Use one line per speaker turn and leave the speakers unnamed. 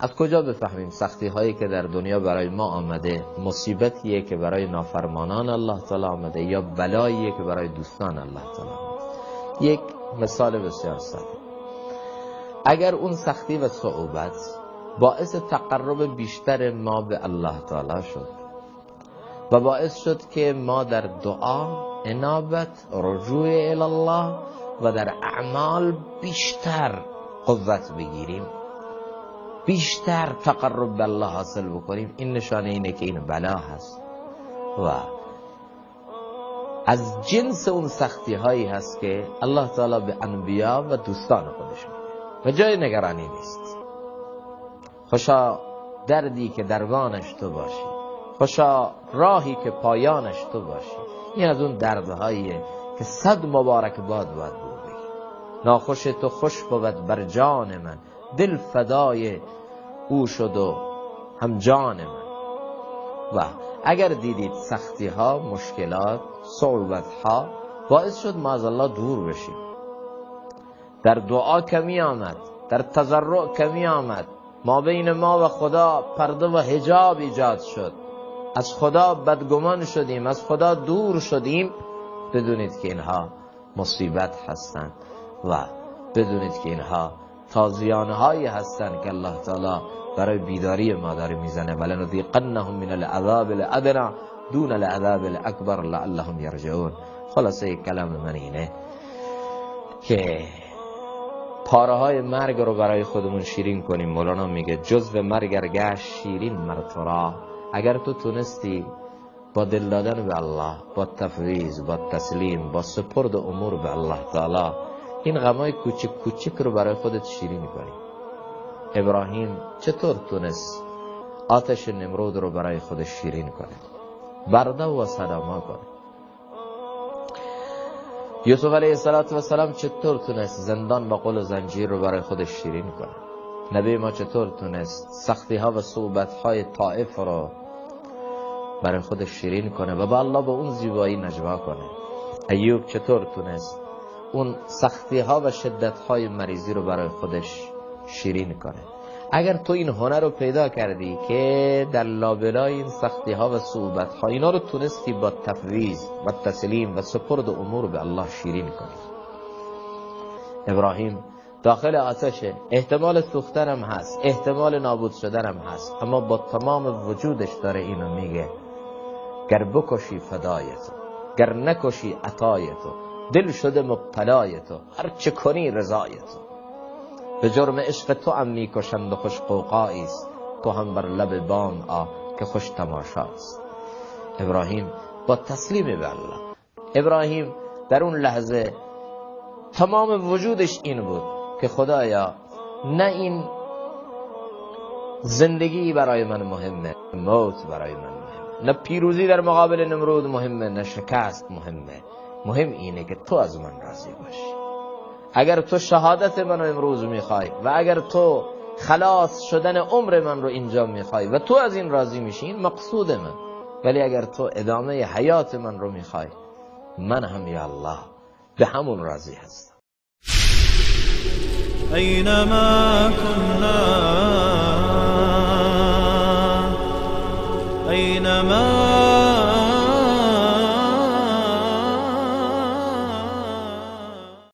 از کجا بفهمیم سختی هایی که در دنیا برای ما آمده مصیبتیه که برای نافرمانان الله تعالی آمده یا بلاییه که برای دوستان الله تعالی آمده؟ یک مثال بسیار ساده، اگر اون سختی و صعوبت باعث تقرب بیشتر ما به الله تعالی شد و باعث شد که ما در دعا، انابت، رجوع الی الله و در اعمال بیشتر قوت بگیریم، بیشتر تقرب به الله حاصل بکنیم، این نشانه اینه که این بلا هست و از جنس اون سختی هایی هست که الله تعالی به انبیا و دوستان خودش میده و جای نگرانی نیست. خوشا دردی که دربانش تو باشی، خوشا راهی که پایانش تو باشی. این از اون دردهاییه که صد مبارک باد باید بگی. ناخوش تو خوش بود بر جان من، دل فدای او شد و هم جان من. و اگر دیدید سختی ها، مشکلات، صعوبت ها باعث شد ما از الله دور بشیم، در دعا کمی آمد، در تضرع کمی آمد، ما بین ما و خدا پرده و حجاب ایجاد شد، از خدا بدگمان شدیم، از خدا دور شدیم، بدونید که اینها مصیبت هستند و بدونید که اینها تازیانهایی هستند که الله تعالی برای بیداری ما داره میزنه. ولنذیقنهم من العذاب الادنی دون العذاب الاکبر لعلهم یرجعون. خلاصه کلام من اینه که پاره های مرگ رو برای خودمون شیرین کنیم. مولانا میگه جزو مرگ ارگشت شیرین مرترا. اگر تو تونستی با دل دادن به الله، با تفویض، با تسلیم، با سپرد امور به الله تعالی، این غمای کوچک کوچک رو برای خودت شیرین کنی. ابراهیم چطور تونست آتش نمرود رو برای خودش شیرین کنه، برده و سلاما کنه؟ یوسف علیه السلام چطور تونست زندان با قل و زنجیر رو برای خودش شیرین کنه؟ نبی ما چطور تونست سختی ها و صعوبت های طائف رو برای خودش شیرین کنه و با الله با اون زیبایی نجوا کنه؟ ایوب چطور تونست اون سختی ها و شدت های مریضی رو برای خودش شیرین کنه؟ اگر تو این هنر رو پیدا کردی که در لابلای این سختی ها و صعوبت ها اینا رو تونستی با تفویض و تسلیم و سپرد امور به الله شیرین کنی. ابراهیم داخل آتشه، احتمال سوختنم هست، احتمال نابود شدنم هست، اما با تمام وجودش داره اینو میگه: گر بکشی فدای تو، گر نکشی عطای تو، دل شده مبتلای تو، هر چه کنی رضای تو. به جرم عشق تو هم میکشند و خوش قوقایی است، تو هم بر لب بام آ که خوش تماشاست. ابراهیم با تسلیم به الله، ابراهیم در اون لحظه تمام وجودش این بود که خدایا نه این زندگی برای من مهمه، موت برای من مهمه، نه پیروزی در مقابل نمرود مهمه، نه شکست مهمه، مهم اینه که تو از من راضی باشی. اگر تو شهادت منو امروز میخوای و اگر تو خلاص شدن عمر من رو اینجا میخوای و تو از این راضی میشی، این مقصود من. ولی اگر تو ادامه حیات من رو میخوای، من هم یا الله به همون راضی هستم.
أينما كنا